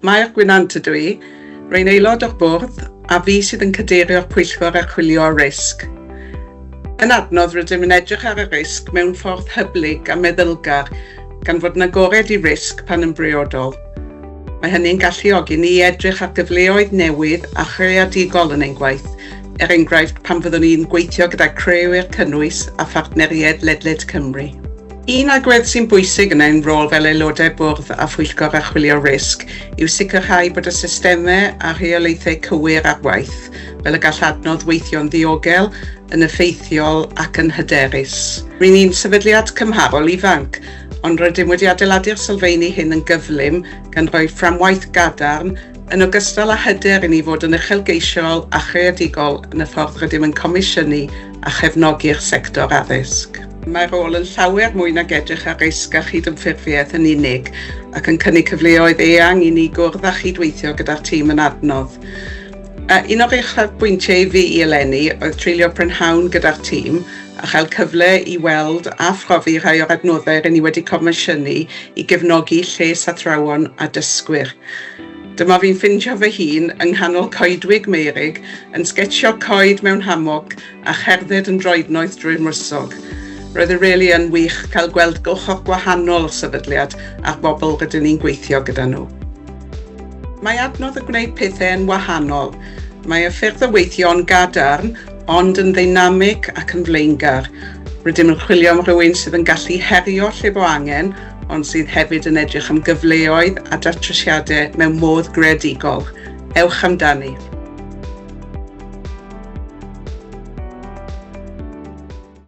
Mair Gwynant ydw i, rwy'n aelod o'r bwrdd a fi sydd yn cadeirio'r Pwyllgor Archwilio a Risg. Yn adnodd rydym yn edrych ar y risg mewn ffordd hyblyg a meddylgar gan fod yn agored i risg pan yn briodol. Mae hynny'n galluogi ni i edrych ar gyfleoedd newydd a chreadigol yn ein gwaith, er enghraifft pan fyddwn ni'n gweithio gyda crewyr cynnwys a phartneriaid ledled Cymru. Un agwedd sy'n bwysig yn ein rôl fel aelodau bwrdd a phwyllgor archwilio risg yw sicrhau bod y systemau a rheolaethau cywir ar waith, fel y gall adnodd weithio'n ddiogel, yn effeithiol ac yn hyderus. Ry'n ni'n sefydliad cymharol ifanc, ond rydym wedi adeiladu'r sylfeini hyn yn gyflym gan roi fframwaith gadarn yn ogystal â hyder i ni fod yn uchelgeisiol a chreadigol yn y ffordd rydym yn comisiynu a chefnogi'r sector addysg. Mae'r rôl yn llawer mwy nag edrych ar risg a chydymffurfiaeth yn unig, ac yn cynnig cyfleoedd eang i ni gwrdd a chydweithio gyda'r tîm yn adnodd. Un o'r uchafbwyntiau i fi eleni oedd treulio prynhawn gyda'r tîm a chael cyfle i weld a phrofi rhai o'r adnoddau rŷn ni wedi comisiynu i gefnogi lles athrawon a dysgwyr. Dyma fi'n ffindio fy hun yng nghanol coedwig Meurig yn sgetsio coed mewn hamoc a cherdded yn droednoeth drwy'r mwsog. Roedd e really yn wych cael gweld ochr gwahanol o'r sefydliad a'r bobl rydyn ni'n gweithio gyda nhw. Mae adnodd y gwneud pethau yn wahanol. Mae y ffyrdd o weithio yn gadarn, ond yn ddeinamig ac yn flaengar. Rydym yn chwilio am rywun sydd yn gallu herio lle bo angen, ond sydd hefyd yn edrych am gyfleoedd a datrysiadau mewn modd greadigol. Ewch amdani!